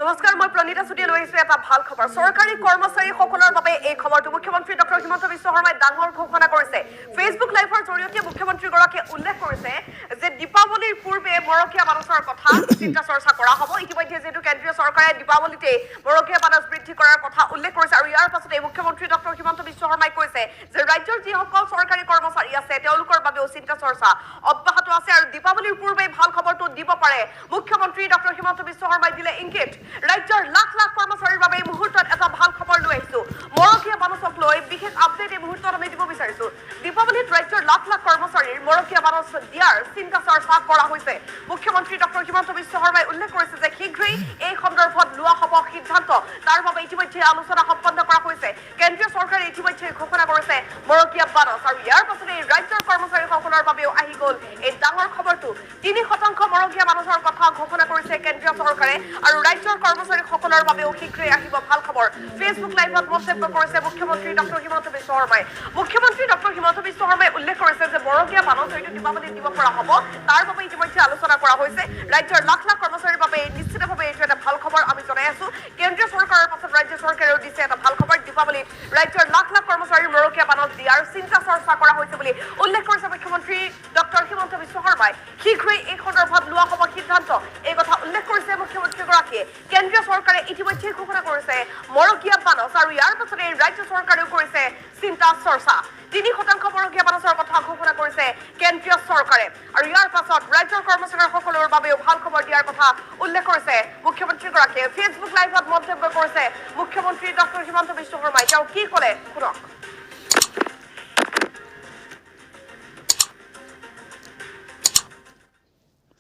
নমস্কাৰ, মই প্ৰণীতা চুতীয়া লৈ আহিছো এটা ভাল খবৰ। চৰকাৰী কৰ্মচাৰীসকলৰ বাবে এই খবৰটো মুখ্যমন্ত্ৰী ডক্টৰ হিমন্ত বিশ্ব শৰ্মাই ডাঙৰ ঘোষণা কৰিছে। ফেচবুক লাইভৰ জৰিয়তে মুখ্যমন্ত্ৰীগৰাকীয়ে উল্লেখ কৰিছে যে দীপাৱলীৰ পূৰ্বে মৰকীয়া বানচৰ কথা চিন্তা চৰ্চা কৰা হ'ব। ইতিমধ্যে যিহেতু কেন্দ্ৰীয় চৰকাৰে দীপাৱলীতে মৰকীয়া বানচ বৃদ্ধি কৰাৰ কথা উল্লেখ কৰিছে আৰু ইয়াৰ পাছতে মুখ্যমন্ত্ৰী ডক্টৰ হিমন্ত বিশ্ব শৰ্মাই কৈছে যে ৰাজ্যৰ যিসকল চৰকাৰী কৰ্মচাৰী আছে তেওঁলোকৰ বাবেও চিন্তা চৰ্চা অব্যাহত আছে আৰু দীপাৱলীৰ পূৰ্বে ভাল খবৰটো দিব পাৰে। মুখ্যমন্ত্ৰী ডক্টৰ হিমন্ত বিশ্ব শৰ্মাই দিলে ইংগিত। ৰাজ্যৰ লাখ লাখ কৰ্মচাৰীৰ বাবে এই মুহূৰ্তত এটা ভাল খবৰ লৈ আহিছো। মৰকীয়া বানচক লৈ বিশেষ আপডেট এই মুহূৰ্তত আমি দিব বিচাৰিছো। দীপাৱলীত ৰাজ্যৰ লাখ লাখ কৰ্মচাৰীৰ মৰকীয়া বানচ দিয়াৰ চিন্তা চৰ্চা কৰা হৈছে। মুখ্যমন্ত্ৰী ডক্টৰ হিমন্ত বিশ্ব শৰ্মাই উল্লেখ কৰিছে যে শীঘ্ৰেই এই সন্দৰ্ভত লোৱা হ'ব সিদ্ধান্ত। তাৰ বাবে ইতিমধ্যে আলোচনা সম্পন্ন কৰা হৈছে। কেন্দ্ৰীয় চৰকাৰে ইতিমধ্যে ঘোষণা কৰিছে মৰকীয়া বানচ আৰু ইয়াৰ পাছতে ৰাজ্যৰ কৰ্মচাৰীসকলৰ বাবেও আহি গ'ল এই ডাঙৰ খবৰটো। 3% মৰকীয়া বানচৰ কথা ঘোষণা কৰিছে কেন্দ্ৰীয় চৰকাৰে আৰু ৰাজ্যৰ কৰ্মচাৰীসকলৰ বাবেও শীঘ্ৰেই আহিব ভাল খবৰ। ফেচবুক লাইভত মন্তব্য কৰিছে মুখ্যমন্ত্ৰী ডক্টৰ হিমন্ত বিশ্ব শৰ্মাই। মুখ্যমন্ত্ৰী ডক্টৰ হিমন্ত বিশ্ব শৰ্মাই উল্লেখ কৰিছে যে মৰকীয়া বানচ হয়তো দীপাৱলীত দিব পৰা হ'ব, তাৰ বাবে ইতিমধ্যে আলোচনা কৰা হৈছে। ৰাজ্যৰ লাখ লাখ কৰ্মচাৰীৰ বাবে নিশ্চিতভাৱে এইটো এটা ভাল খবৰ আমি জনাই আছো। কেন্দ্ৰীয় চৰকাৰৰ পাছত ৰাজ্য চৰকাৰেও দিছে এটা ভাল খবৰ। দীপাৱলীত ৰাজ্যৰ লাখ লাখ কৰ্মচাৰীৰ মৰকীয়া বানচ দিয়াৰ চিন্তা চৰ্চা কৰা হৈছে বুলি উল্লেখ কৰিছে মুখ্যমন্ত্ৰী ডক্টৰ হিমন্ত বিশ্ব শৰ্মাই। শীঘ্ৰেই এই সন্দৰ্ভত লোৱা হ'ব সিদ্ধান্ত, এই কথা উল্লেখ কৰিছে মুখ্যমন্ত্ৰীগৰাকীয়ে। কেন্দ্ৰীয় চৰকাৰে ইতিমধ্যে ঘোষণা কৰিছে মৰকীয়া বানচ আৰু ইয়াৰ পাছতে ৰাজ্য চৰকাৰেও কৰিছে চিন্তা চৰ্চা। 3% মৰকীয়া বানচৰ কথা ঘোষণা কৰিছে কেন্দ্ৰীয় চৰকাৰে আৰু ইয়াৰ পাছত ৰাজ্যৰ কৰ্মচাৰীসকলৰ বাবেও ভাল খবৰ দিয়াৰ কথা উল্লেখ কৰিছে মুখ্যমন্ত্ৰীগৰাকীয়ে। ফেচবুক লাইভত মন্তব্য কৰিছে মুখ্যমন্ত্ৰী ডক্টৰ হিমন্ত বিশ্ব শৰ্মাই। তেওঁ কি ক'লে শুনক।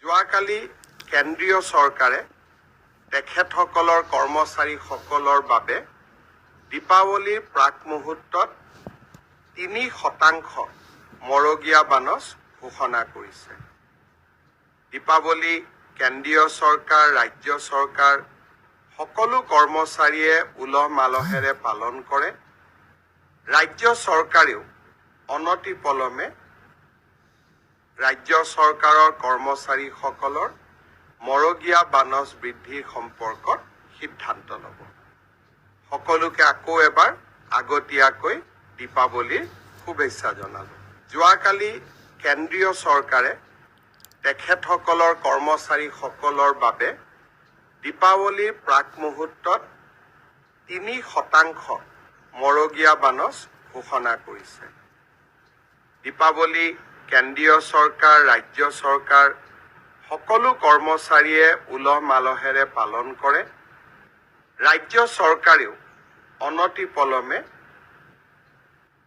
যোৱাকালি কেন্দ্ৰীয় চৰকাৰে তেখেতসকলৰ কৰ্মচাৰীসকলৰ বাবে দীপাৱলীৰ প্ৰাক মুহূৰ্তত 3% মৰগীয়া বানচ ঘোষণা কৰিছে। দীপাৱলী কেন্দ্ৰীয় চৰকাৰ, ৰাজ্য চৰকাৰ সকলো কৰ্মচাৰীয়ে উলহ মালহেৰে পালন কৰে। ৰাজ্য চৰকাৰেও অনতিপলমে ৰাজ্য চৰকাৰৰ কৰ্মচাৰীসকলৰ মৰগীয়া বানচ বৃদ্ধিৰ সম্পৰ্কত সিদ্ধান্ত ল'ব। সকলোকে আকৌ এবাৰ আগতীয়াকৈ দীপাৱলীৰ শুভেচ্ছা জনালোঁ। যোৱাকালি কেন্দ্ৰীয় চৰকাৰে তেখেতসকলৰ কৰ্মচাৰীসকলৰ বাবে দীপাৱলীৰ প্ৰাক মুহূৰ্তত 3% মৰগীয়া বানচ ঘোষণা কৰিছে। দীপাৱলী কেন্দ্ৰীয় চৰকাৰ, ৰাজ্য চৰকাৰ সকলো কৰ্মচাৰীয়ে উলহ মালহেৰে পালন কৰে। ৰাজ্য চৰকাৰেও অনতিপলমে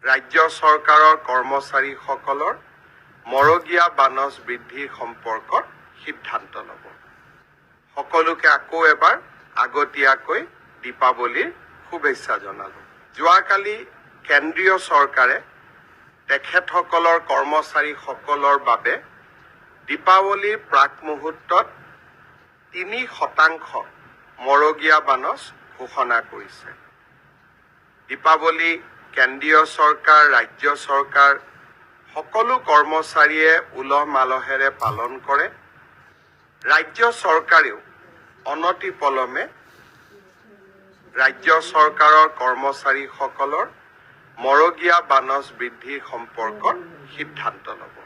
ৰাজ্য চৰকাৰৰ কৰ্মচাৰীসকলৰ মৰগীয়া বানচ বৃদ্ধিৰ সম্পৰ্কত সিদ্ধান্ত ল'ব। সকলোকে আকৌ এবাৰ আগতীয়াকৈ দীপাৱলীৰ শুভেচ্ছা জনালোঁ। যোৱাকালি কেন্দ্ৰীয় চৰকাৰে তেখেতসকলৰ কৰ্মচাৰীসকলৰ বাবে দীপাৱলীৰ প্ৰাক মুহূৰ্তত 3% মৰগীয়া বানচ ঘোষণা কৰিছে। দীপাৱলী কেন্দ্ৰীয় চৰকাৰ, ৰাজ্য চৰকাৰ সকলো কৰ্মচাৰীয়ে উলহ মালহেৰে পালন কৰে। ৰাজ্য চৰকাৰেও অনতিপলমে ৰাজ্য চৰকাৰৰ কৰ্মচাৰীসকলৰ মৰগীয়া বানচ বৃদ্ধিৰ সম্পৰ্কত সিদ্ধান্ত ল'ব।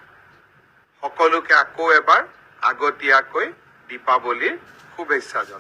সকলোকে আকৌ এবাৰ আগতীয়াকৈ দীপাৱলীৰ শুভেচ্ছা জনালোঁ।